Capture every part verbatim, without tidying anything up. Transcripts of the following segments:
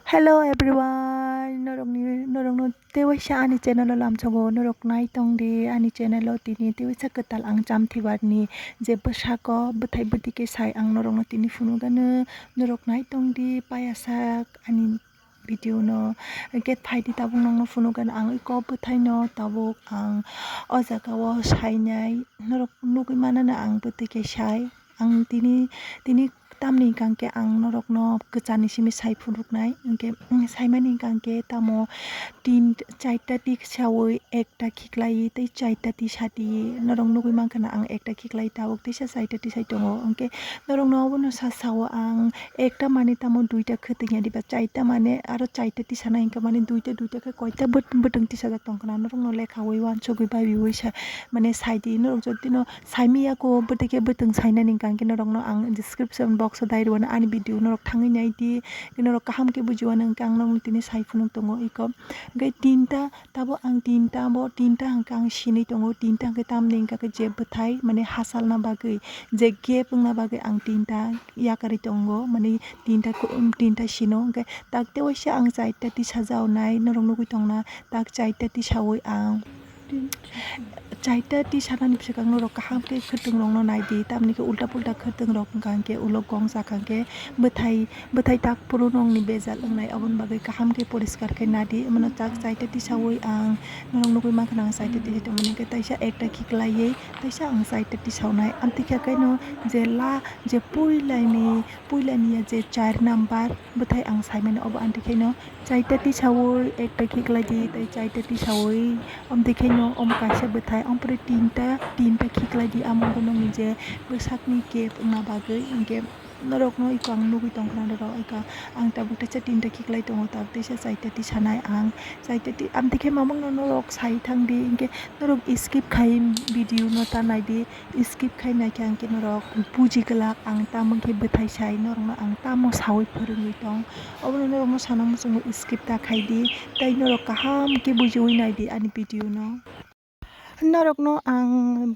Hello everyone, norokni, norokno tewaisa ani channel o lamsogo, norok nai tong di ani channel o tini tewaisa kwtal ang Chamthibarni je bwsako bwthai bwdike sai ang norokno tini phunugano, norok nai tong di payasak ani video no, hwnkhe phai di tabuk nokno phunugano ang iko bwthai no tabuk ang o jaga o sainai norok nugwi manano ang bwdike sai. Ang tini, tini tamni hwnkha khe ang norokno kwchani simi sai phunuknai. Hwnkhe, mm, saimani hwnkha khe tamo tin, chaita tisaui ekta khiklai tei chaita tisadi norok nugwi mankha na ang ekta khiklai tabuk tisa chaita tisai tongo. Hwnkhe norokno obono sa sao ang ekta mane tamo duita khwtwng ya diba, chaita mane aro chaita tisanai hwnkha mane duita, duita khe koita bwt-, bwtwng tisajak tongkha na norokno lekhaui uansugui baibiui sa, mane saidi norok jotino saimaya kho, bwtwi khe bwtwng sainani hwnkha khe norokno ang description box o dai rwano ani video norok thangwi nai di, norok kaham khe bujiwano hwnkhe ang norokno tini sai phunuk tongo iko. Hwnkhe tinta, tabo ang tinta, bo tinta hwnkhe ang sinui tongo, tinta hwnkhe tamni hwnkha khe je bwthai mane hasalna bagwi, je gap wngna bagwi ang tinta yakarwi tongo, mane tinta ko-, tinta sino hwnkhe tak tewaisa ang chaita tisajaonai norok nugwi tongna, tak chaita tisaui ang Chaita tisanani bwswkang norok kaham khe khwtwng rokno nai di, tamni khe ulta pulta khwtwng rok wngkha hwnkhe ulo gong sakha hwnkhe bwthai, bwthai tak phuru nokni bejal wngnai, aboni bagwi kaham khe poriskar khe nadi. Omono tak chaita tisaui ang norok nugwi mankha na ang chaita tisai tongmani hwnkhe taisa ekta khiklaiwi taisa ang chaita tisaunai. Amtwi khe kaino je la, je puilani, puilani ya je char number bwthai ang saimani obo amtwi khaino. Chaita tisaui ekta khiklai di, tei chaita tisaui, amtwi khaino omo kaisa bwthai, omo pore tinta, tinta khiklai di, amo bo nokni je bwsakni gap wngna bagwi, hinkhe norokno iko ang nugwi tongkha na norok iko ang tabuk teisa tinta khiklai tongo, tabuk teisa chaita tisanai ang, chaita ti-, amtwi khe mamangno norok sai thang di, hinkhe norok skip khai video no ta nai di. Skip khai naikhe ang khe norok buji glak, ang tamo khe bwthai sai norokno ang tamo saui phwrwngwi tong. Obono norokno sana muchungo skip ta khai di, tei norok kaham khe bujiui nai di ani video no. Norokno ang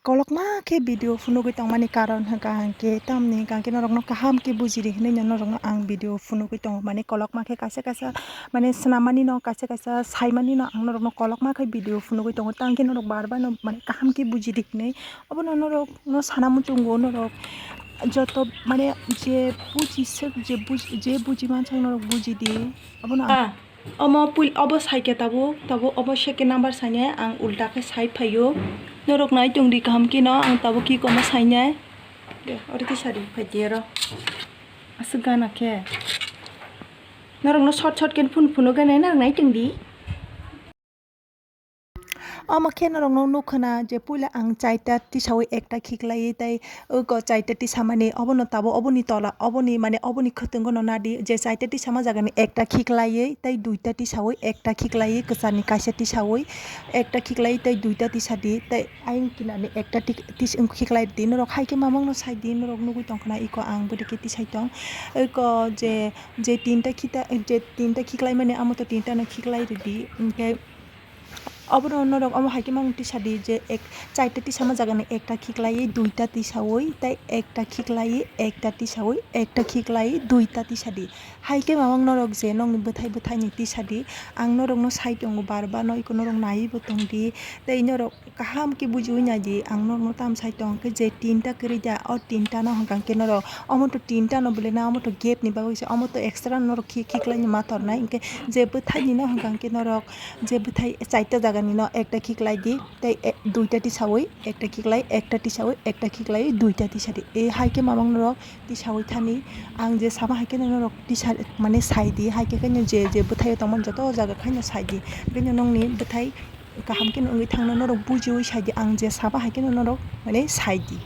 kolokma khe video phunugwi tongmani karon hwnkha hwnkhe tamni hwnkha hwnkhe norokno kaham khe bujidi hinwi norokno ang video phunugwi tongo, mane kolokma khe kaisa kaisa mane swnamani no kaisa kaisa saimani no ang norokno kolokma khe video phunugwi tongo, tang khe norok bar bar no mane kaham khe bujidi hinwi. Obono norok no sana muchungo norok joto mane je buji swk je buji, je buji manswk norok bujidi. Obono ang Ah, omo pul-, obo saikhe tabuk, tabuk obo second number sainai ang ulta khe sai phaio. Norok nai tongdi kaham khe no ang tabuk kikomo sainai. De, oro tisadi phaidi oro. Aswk gana khe. Norokno short short khe phun phunu gana norok nai tongdi. Omo khe norokno nukha na je puila ang chaita tisaui ekta khiklaiwi tei uko chaita tisamani obono tabuk oboni tola oboni mane oboni khwtwng no nadi je chaita tisama jagani ekta khiklaiwi tei duita tisaui ekta khiklaiwi kwchani kaisa tisaui ekta khiklaiwi tei duita tisadi tei ayang kinani ekta ti-, tis-, khiklai di norok hai khe mamang no sai di norok nugwi tongkha na iko ang bwdike tisai tong iko je, je tinta khita je tinta khiklai mani amo to tinta no khiklai ridi hinkhe. Obono norok omo hai khe mangno tisadi je ek, chaita tisama jagani ekta khiklaiwi duita tisaui tei ekta khiklaiwi ekta tisaui ekta khiklaiwi duita tisadi. Hai khe mamang norok je nokni bwthai bwthaini tisadi. Ang norokno sai tongo bar bar no iko norok naiwi bo tongdi tei norok kaham khe bujiui naidi ang norokno tamo sai tong khe je tinta kwrwi da o tinta no hwnkha khe norok omo to tinta no belai na omo to gap ni bagwi se omo to extra norok khi khiklai ni ma tornai hinkhe je bwthai ni no hwnkha khe norok. Je bwthai chaita jagani no ekta khiklai di, tei e-, duita tisaui, ekta khiklai, ekta tisaui, ekta khiklai, duita tisadi. E hai khe mamang norok tisaui thani, ang je sama hai khe norok tisa, mane sai di, hai khe khe je, je bwthai o tongmani joto jaga khaino sai di. Bini nokni bwthai kaham khe wngwi thangno norok bujiui sai di, ang je sama hai khe norok mane sai di.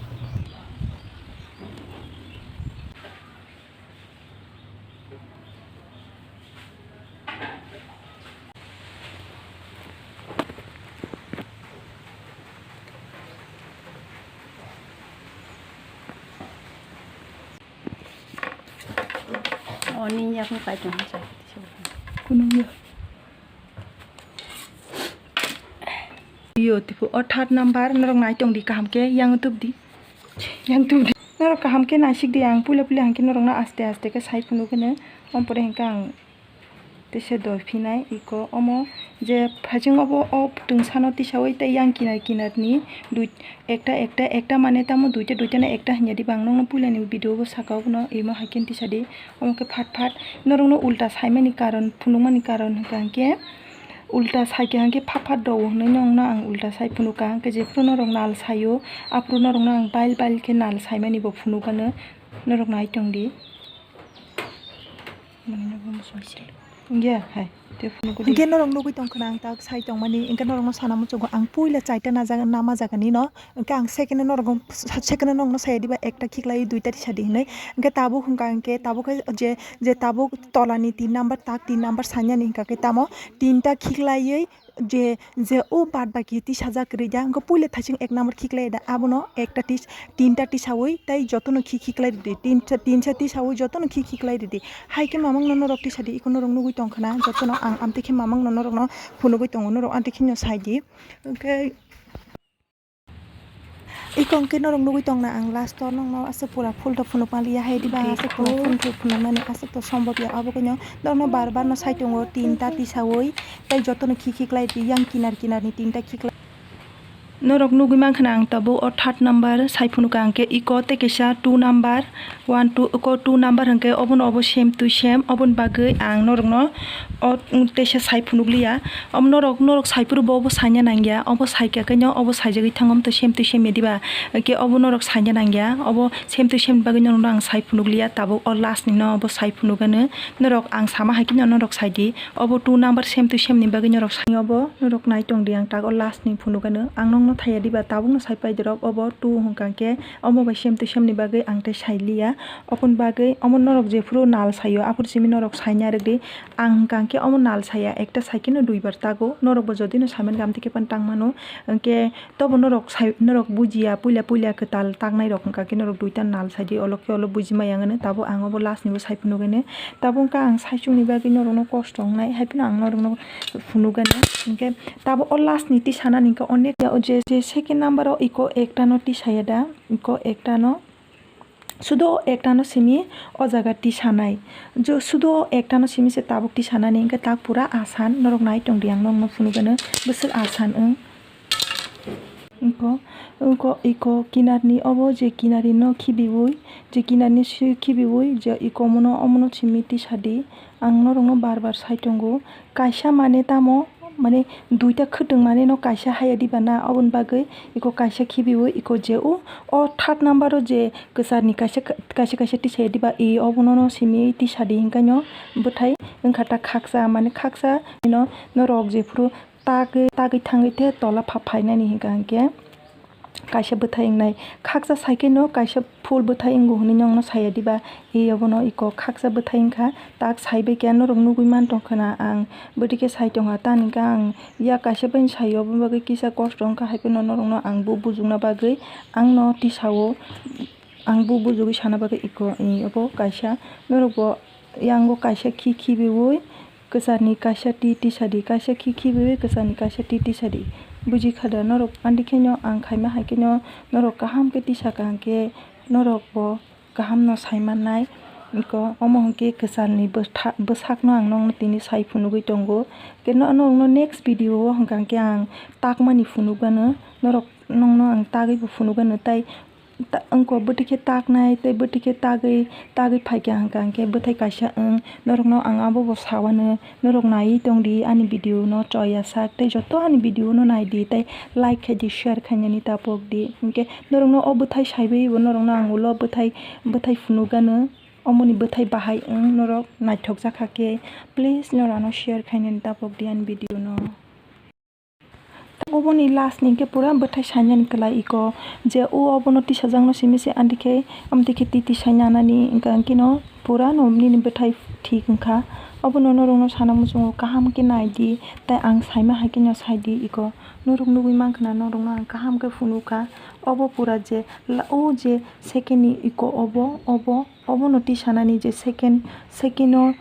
Oni yakni kaitung sa. Kunung ya. Yo, tipo, o third number, norok nai tong di kaham khe, yang tup di. Yang tup di. Norok kaham khe naisik di, ang puila puila hangkhe norokno aste aste khe sai phunuk hwno. Ompore hangkhe ang Teisa doi phinai iko omo je phajing obo o twngsano tisawi tei yang kinar kinar ni dui ekta ekta ekta mane tamo duita duita no ekta hinya diba ang nokno puila ni video bo saka obono imo hai khe tisa di omo khe phat phat norok no ulta saimani karon phunukmani karon hwnkha hwnkhe ulta saikha hwnkhe phat phat rwo hwnwi nokno ang ulta sai phunukha hwnkhe jephuru norok nal saio aphuru norok no ang bail bail khe nal saimani bo phunukano norok nai tong di. Hwnkhe hai, tei phunukgo di. Hwnkhe norok nugwi tongkha na ang tak sai tongmani, hwnkhe norokno sana muchungo ang puila chaita najaga, nama jagani no, hwnkhe ang second o norokno, second o norokno saya diba ekta khiklai duita tisa di hinwi, hwnkhe tabuk hwnkha hwnkhe tabuk khe je, je tabuk tolani tin number tak tin number sainani hwnkha khe tamo tinta khiklaiwi je, je o baad baki tisajak kwrwi da, hwnkhe puila thaising ek number khiklai da, abono ekta tis-, tinta tisawi tei jotono khi khiklai rwdi, tinsa, tinsa tisawi jotono khi khiklai rwdi. Hai khe mamang no norok tisa di, iko norok nugwi tongkha na, jotono ang amtwi khe mamang no norokno phunugwi tongo, norok amtwi khe no sai di. Hwnkhe iko hwnkhe norok nugwi tongna ang last o nokno aswk pura full to phunuk manliya hai diba, aswk pura full to phunuknani aswk to sombobya, abo khe no norokno bar bar no sai tongo tinta tisawi. Tei jotono khi khiklai di yang kinar kinar ni tinta khiklai. Norok nugwi mankha na ang tabuk o third number sai phunukha hwnkhe iko tei kaisa two number, one two iko two number hwnkhe obono obo same to same, oboni bagwi ang norokno o teisa sai phunukliya. Omo norok, norok saiphuru bo obo saina nangya, obo saikha khe no obo saijagwi thango, omo to same to same ya diba, hwnkhe obo norok saina nangya, obo same to same ni bagwi norokno ang sai phunukliya, tabuk o last ni no obo sai phunukgano norok, ang sama hai khe no norok sai di. Obo two number same to same ni bagwi norok sai obo norok nai tong di ang tak o last ni phunukgano ang nokno thaiya diba tabuk no sai pai dirok obo two hwnkha khe omo bai same to same ni bagwi ang tei sai liya oboni bagwi omo norok jephuru nal saio aphuru simi norok saina rwgdi ang hwnkha khe omo nal saya ekta sai khe no duibar tago norok bo jodi no sai mankha amtwi khe phano tang mano hwnkhe Tobo norok sai, norok bujiya, puila puila kwtal taknai rok wngkha khe norok duita nal saidi, olo khe olo bujima yang hwnwi, tabuk ang obo last ni bo sai phunuk hwnwi. Tabuk wngkha ang saichung ni bagwi norok no kosto wngnai, hai phano ang norok no phunuk hwnwi. Hinkhe tabuk o last ni twi sanani hinkhe onek ya, o je, je second number o iko ekta no twi saya da, iko ekta no. Sudo o ekta no simi o jaga tisanai. Jo, sudo o ekta no simi se tabuk tisanani, hinkhe tak pura asan, norok nai tong di, ang norok no phunuk gano bwswk asan wng. Wngkha, wngkha iko kinar ni obo je kinar ni no khibiwi, je kinar ni si khibiwi, je iko mono, omono simi tisadi. Ang norokno bar bar sai tongo, kaisa mane tamo, mane duita khwtwng mane no kaisa haya diba na, oboni bagwi iko kaisa khibiwi iko je o, o third number o je kwchar ni kaisa, kaisa, kaisa tisaya diba, e obono no simi tisadi hinkhai no bwthai wngkha ta khaksa, mane khaksa no norok jephuru tagwi, tagwi thangwi the tola pha phainani hinkha hinkhe. Kaisa bwthai wngnai, khaksa sai khe no kaisa phul bwthai wngo hwnwi nokno saya diba? E obono iko khaksa bwthai wngkha, tak sai bai khe norok nugwi man tongkha na ang, bwtwi khe sai tongkha, tani khe ang ya kaisa bai sai, oboni bagwi kisa kosto wngkha, hai phano norokno ang bo bujukna bagwi ang no tisa o, ang bo bujugwi sana bagwi iko, e obo kaisa norok bo yango kaisa khi khibiwi. Kwcharni kaisa twi tisadi, kaisa khi khibiwi kwcharni kaisa twi tisadi. Buji kha da norok? Andi khe no ang khaima hai khe no norok kaham khe tisaka hinkhe norok bo kaham no sai mannai. Iko omo hinkhe kwcharni bwtha-, bwsakno ang nokno tini sai phunugwi tongo. Khe no, norokno next video o hwnka hinkhe ang takmani phunukgano, norok nokno ang tagwi bo phunukgano tei Ta-, wngkha bwtwi khe taknai tei bwtwi khe tagwi, tagwi phaikha hwnka hinkhe bwthai kaisa wng. Norokno ang abobo sawano, norok naiwi tongdi ani video no choya sak tei joto ani video no naidi tei like khaidi, share khainani tapokdi. Hinkhe norokno o bwthai saiwi bo norokno ang ulo bwthai, bwthai phunukgano, omoni bwthai bahai wng norok naithokjakha khe please norano share khainani tapokdi ani video no. Oboni last ni hinkhe pura bwthai sainani kwlai iko je o obono tisajakno simi se, amtwi khe, amtwi khe twi twi sainanani wngkha, hinkhe no pura no nini bwthai thik wngkha. Obono norokno sana muchungo kaham khe naidi, tei ang saima hai khe no saidi iko. Norok nugwi mankha na norokno ang kaham khe phunukha. Obo pura je la-, o je second ni iko obo, obo, obono tisanani je second, second o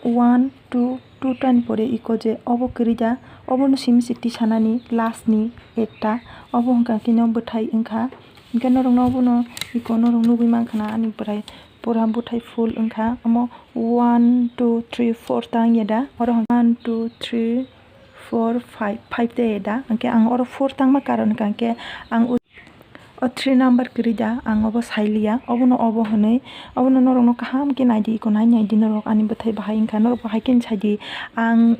one, two, two tani pore iko je obo kwrwi da, obono simi se tisanani last ni ekta, obo hwnka khe no bwthai wngkha. Hinkhe norokno obono iko norok nugwi mankha na ani bwrai pura bwthai full wngkha. Omo one, two, three, four ta wngya da? Oro hwn one, two, three, four, five, five ta ya da? Hwnkhe ang oro four tangma karon hwnkha hwnkhe ang o, o three number kwrwi da, ang obo sailiya. Obono obo hwnwi, obono norokno kaham khe naidi, iko nai naidi norok ani bwthai bahai wngkha, norok bo hai kheno saidi. Ang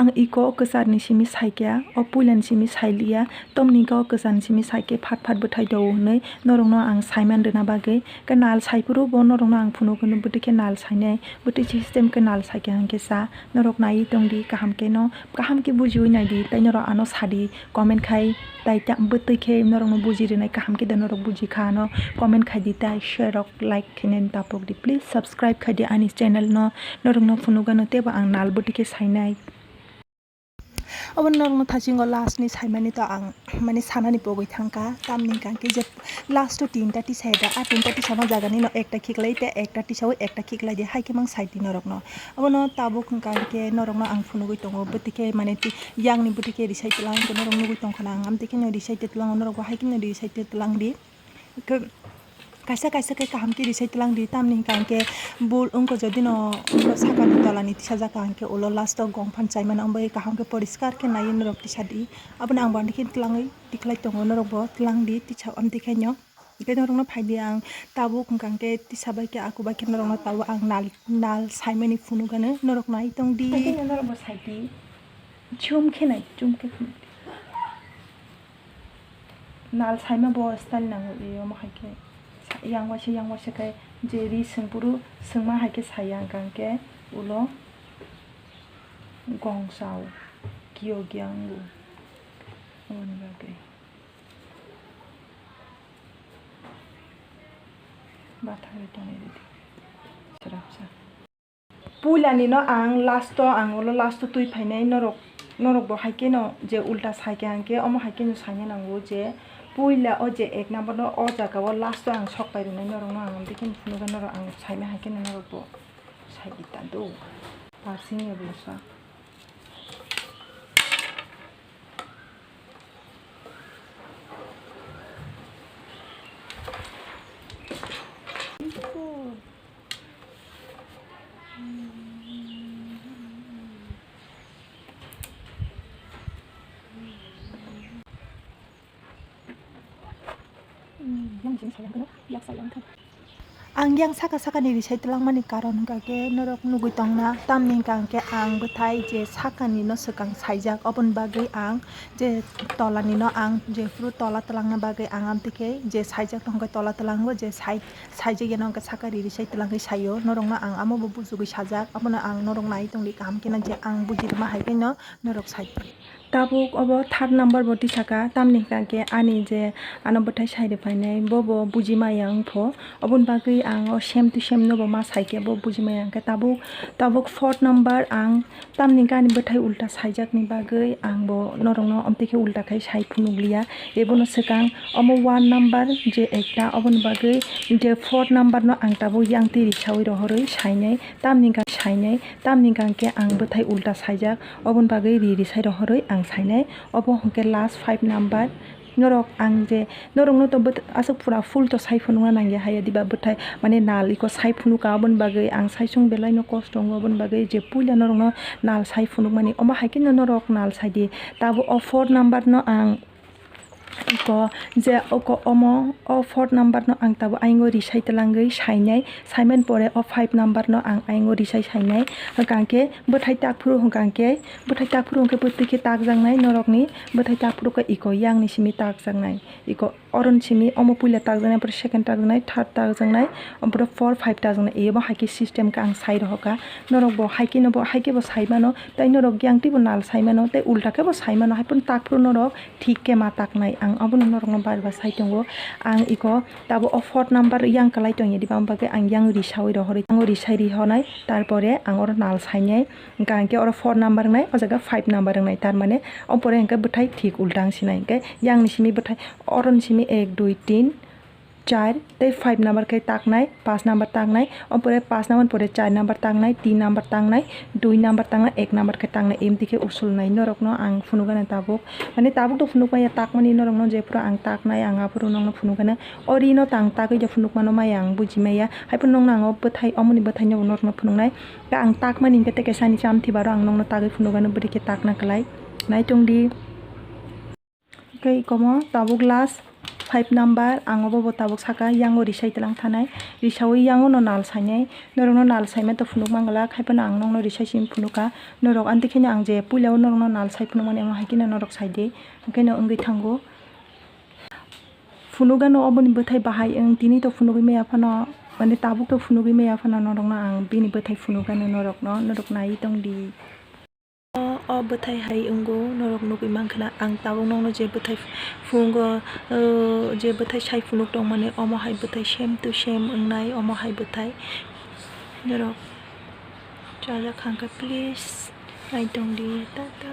Ang iko kwcharni simi saikha, o puilani simi sailiya, tamni hwnkhe o kwcharni simi saikhe phat phat bwthai do hwnwi norokno ang saiman rwna bagwi. Khe nal saiphuru bo norokno ang phunuk hwnwi bwtwi khe nal sainai, bwtwi system khe nal saikha hwnkhe sa, norok naiwi tongdi kaham kheno, kaham khe bujiwi naidi, tei norok ano sadi comment khai, tei ta-, bwtwi khe norokno buji rwnai kaham khe da norok bujikha ano comment khaidi, tei share rok like khainani tapokdi, please subscribe khaidi ani channel no. Norokno phunukgano teibo ang nal bwtwi khe sainai. Obo norokno thasingo last ni saimani to ang mani sanani pogwi thangkha, tamni hwnkha hwnkhe je last o tinta tisaya da, a tinta tisama jagani no ekta khiklai tei ekta tisao ekta khiklai di, hai khe mang saidi norokno. Obono tabuk hwnkha hwnkhe norokno ang phunugwi tongo, bwtwi khe mane ti-, yakni bwtwi khe risai twlang hwnkhe norok nugwi tongkha na, ang amtwi kheno risai twlang norok bo hai kheno risai twlang di. Khe kaisa kaisa khe kaham khe risai twlang di, tamni hwnkha hwnkhe bul wngkha jodi no sakani tola ni tisajak hwnkhe ulo last o gong phan chaimani, omo bai kaham khe poriskar khe naiwi norok tisa di. Abono ang bo ani khe twlangwi tikhlai tongo, norok bo twlang di tisa amtwi khaino. Hwnkhe norok no phai di ang tabuk hwnkha hwnkhe tisa bai khe aku bai khe norok no tabuk ang nal nal saimani phunukgano norok nai tong di. Norok bo sai di. Chum khe nai, chum khe phunuk di. Nal saima bo style nango, e, omo hai khe sa-, yang waisa, yang waisa khe je ri swng phuru swngma hai khe saya, hwnkha hwnkhe ulo gong sao, kio giyango, aboni bagwi bathagwi tongwi rwdi swrapsa. Puila ni no ang last o, ang ulo last o twi phainai, norok, norok bo hai kheno je ulta sai khe hwnkhe omo hai kheno saina nango je puila o je ek number no o jaga o last o ang sok pai rwnai norok no, ang amtwi kheno phunukgwi norok ang saimai hai kheno norok bo sai di ta do. Parsing ya bwsa. Ang yang saka saka ni risai twlangmani karon hwnkha khe norok nugwi tongna, tamni hwnkha hwnkhe ang bwthai je sakani no swkang saijak, oboni bagwi ang je tola ni no ang jephuru tola twlangna bagwi ang amtwi khe je saijak tongkha tola twlango je sai Saijak yano hwnkhe saka ri risai twlangwi saio, norokno ang amo bo bujugwi sajak, abono ang norok nai tongdi kaham kheno je ang buji rwma hai kheno norok sai. Tabuk obo third number bo tisaka, tamni hwnkha khe ani je ano bwthai sai rwphainai, bo bo buji maya wngpho, oboni bagwi ang o same to same no bo ma sai khe bo buji maya, hwnkhe tabuk, tabuk fourth number ang Tamni gani bwthai ulta saijakni bagwi ang bo norokno omtwi khe ulta khai sai phunukliya. Ebono swkang omo one number je ekta, oboni bagwi je four number no ang tabuk yang twi risaui rohorwi sainai, tamni gang sainai, tamni gang khe ang bwthai ulta saijak, oboni bagwi ri risai rohorwi ang sainai. Obo hwnkhe last five number. Norok ang je, norokno to bwt-, aswk pura full to sai phunukna nangya hai, diba bwthai, mane nal iko sai phunuka, aboni bagwi ang saichung belai no kosto wngo, aboni bagwi je puila norokno nal sai phunukmani, omo hai kheno norok nal sai di. Tabuk o four number no ang iko je oko omo, o four number no ang tabuk ayang o risai twlangwi sainai, saimani pore o five number no ang ayang o risai sainai, hwnkha khe bwthai tak phuru hwnkha khe, bwthai tak phuru hwnkhe bwtwi khe takjaknai norokni, bwthai tak phuru khe iko yang ni simi takjaknai. Iko oroni simi omo puila takjaknai, ampore second takjaknai, third takjaknai, ampore four, five takjaknai. Iyabo hai khe system khe ang sai rohorkha. Norok bo hai kheno bo, hai khe bo sai mano, tei norok yang twi bo nal sai mano, tei ulta khe bo sai mano, hai phano tak phuru norok thik khe ma taknai. Ang abono norokno bar bar sai tongo. Ang iko tabuk o fourth number yang kwlai tongya diba, ang bagwi ang yang risaui rohorwi, ang risai rihornai, tarpore ang oro nal sainai. Hwnkha hwnkhe oro four number wngnai, o jaga five number wngnai, tar mane o pore hwnkhe bwthai thik ulta wng sinai. Hwnkhe yang ni simi bwthai, oro ni simi ek, dui, tin, char tei five number khe taknai, paanch number taknai, o pore paanch number pore char number taknai, tin number taknai, dui number taknai, ek number khe taknai, emti khe usulnai norokno ang phunukgana tabuk. Mane tabuk to phunukmaya takmani norokno jephuru ang taknai ang aphuru nokno phunukgana. O rino tang tagwi de phunukmano maya ang bujimaya. Haiphuru nokno ang o bwthai, omoni bwthaino norokno phunuknai. Khe ang takmani hwnkhe tei kaisa ani chamthi baro ang nokno tagwi phunukgana bwrwi khe takna kwlai. Naitongdi. Khe ikomo tabuk last five number, ang obo bo tabuk saka, yango risai tlang thanai, risaui yango no nal sainai, norokno nal saima to phunuk mangala, haiphano ang nokno risai simi phunuka, norok anti kheno ang je puila o norokno nal sai phunukmani amo hai kheno norok saidi, hwnkhe no wngwi thango. Phunukgano oboni bwthai bahai wng, tini to phunugwi maya phano, mane tabuk to phunugwi maya phano norokno ang bini bwthai phunukgano norokno, norok naiwi tongdi. O, o bwthai hai wngo, norok nugwi mankha na, ang tabuk nokno je bwthai phungo, o, je bwthai sai phunuk tongmani, omo hai bwthai same to same wngnai, omo hai bwthai. Norok chajak kha khe please naitongdi, tata.